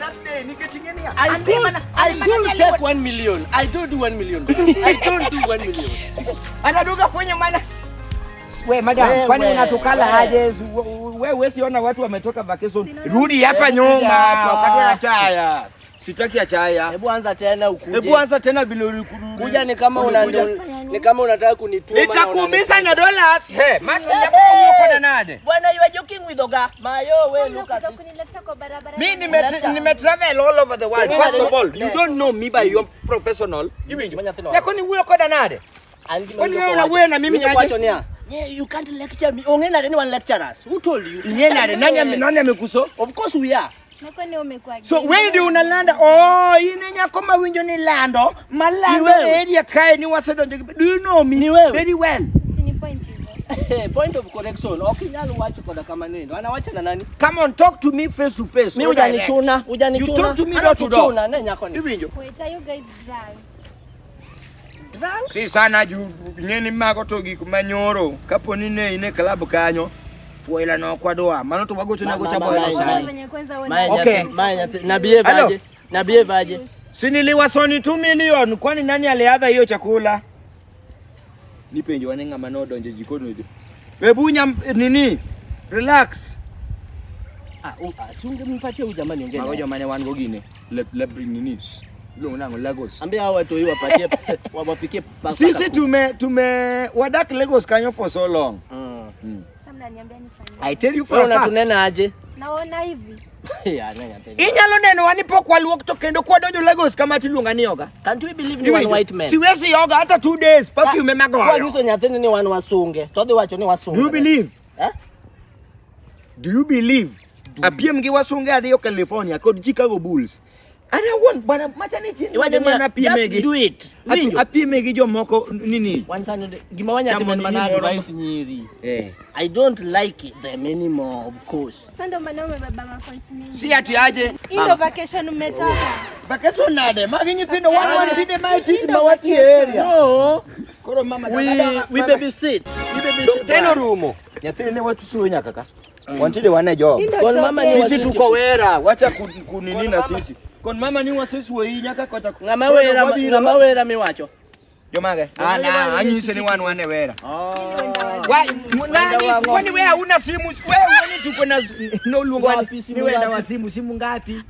that day nikech ing'e niya. I could take 1 million. I don't do 1 million. I don't do 1 million. Anaduka fwenye mana. We madam, Wewe, kwani unatukala wewe. aje? Wewe huwezi ona watu wametoka vacation. Sina- Rudi hapa Hebu nyuma kuja hapa. wakati wanachaya. Sitaki achaya. Hebu anza tena ukuje. Hebu anza tena vile uliku- Kuja ni kama una ulikuja. ni kama unataka kunituma. na Nitakuumiza na dollars. He, macho yako uko na nade. Bwana, you are joking with Oga. Mayo, we look at Unakuja this. kunileta kwa barabara. Mi na- nime travel all over the world. Tena- First of all, you don't know me by your professional. Manya nyathino. Yako ni wuoyo koda nade? An gima Kwani winjo wewe kowacho. unawuoyo na mimi Winjo aje? kowacho niya, Yeah, you can't lecture me. Onge nade ni wan lecturers. Who told you? Ing'e nade? Nani amekuso? Of course we are. Na kwani umekuwa So gay? wewe ndio unalanda. Oh, in e nyako ma winjo ni lando, malando Ni wewe. e area kae ni wasedonjo gi. Do you know me? Ni wewe. Very well. Usinipoint hivyo. Point of correction. Ok inyal wacho koda kamano. Anawacha na nani? Come on, talk to me face to face. Mi so direct. hujanichuna, hujanichuna. You talk to me Ana door to door. kuchuna, ne nyako ni. Iwinjo? Wait, are you guys drunk? Drunk? Si sana ju ng'eni mago to gik manyoro kapo ni ne in e club kanyo fuela no kwadwa mano to wagocho Ma- nago ma- chapo ma- eno ma- sani. Venye kwanza wewe Mae Okay. nyathi, mae nyathi. Na behave Hello. aje? Na behave aje? Si niliwasoni 2 million kwani nani aliadha hiyo chakula? Nipenjo wane ng'ama nodonjo jikoni ojo. Hebu nyam nini? Relax. Ah, si ungempatia huyu jamani ongea. Mago joma ne wan go gine. Le le nini? Iluongo nang'o Lagos. Ambia hao watu hii wapatie wawapikie Sisi tume wadak Lagos kanyo for so long. Sasa mnaniambia nifanye. I tell you for Wewe a fact. unatunena aje? Naona hivi. Ya, ne nyathi. Inyalo neno wa ni pok waluok to kendo kwadonjo Lagos kama tiluonga ni yoga. Can't we believe ni wan white men? Siwezi yoga hata 2 days perfume ema goyo. Kwa nyiso nyathini ni wan wasunge. To odhi wacho ni wasunge. Do you believe? Eh? Do you believe? Apiem gi wasunge ariyo California kod Chicago Bulls. An awuon bwana macha ni chini Iwacho mana niya, apieme just gi. do it. Winjo? Apieme gi jomoko nini? Wan sani gima wanya Chamo timo en nini mana moro ma- advice nyiri. Eh. I don't like them anymore, of course. Sasa ndio maana umebeba maphones mingi. Si ati aje. Hii ndio vacation umetoka. Vacation nade? Magi nyithindo wan wan tinde ma e tich ma watiye area. No, Koro mama we babysit. We babysit. Teno rumo. Nyathini ne watusuo nyaka ka. Wantinde wan e job. Hii ndio Kon job mama ni yetu. Sisi tuko wera, wacha kunini na Kon mama- sisi. Kon mama ni wasesuo yi nyaka kota. Ng'ama wera ng'ama wera miwacho. Jomage. Ana anyise ni wan wan e wera. Oh. Wa nani kwani wewe hauna simu? Wewe uone tuko na no luongo Wapi ni simu wewe na ngapi? wa simu simu ngapi?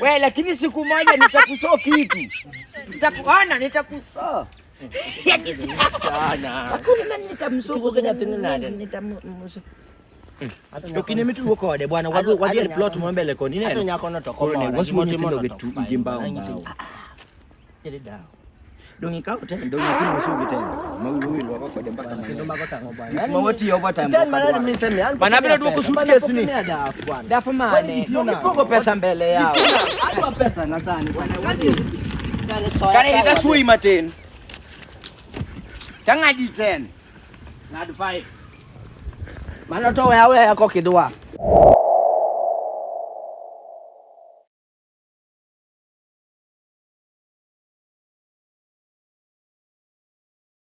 Wewe lakini siku moja nitakusoo kitu. Nitakuona nitakusoo. Sana. Hakuna nani nitamsoo. Tuko nyathini nade? Nitamsoo. To kinde mitugo kode bwana wadhi e plot mo mbele koni Ato ineno. nyako no to Koro ne komora. wasuo gima otimo nyithindo no gi to tu fine. gi mbao Anyise ni, mbao. ah, ah, ere dawo. Dong ikawo ten, dong nyathino wasuo gi ten. Ma wiyi lwoko kode mpaka Kendo mang'eny. mago tang'o bwana. Gik ma watiyo overtime Ten ok mana adwar. ni mise mi, an Bana pok abiro imiya duoko pesa. suitcase Bana pok ni. imiya daf bwana. Daf mane? Kwani Ipogo pesa mbele yao. Adwa pesa na sani bwana. Kare soya Kare kae idha wadhi. suoyi matin. Tang'adi ten. Ng'ad 5. Mano to we aweya kokidwa.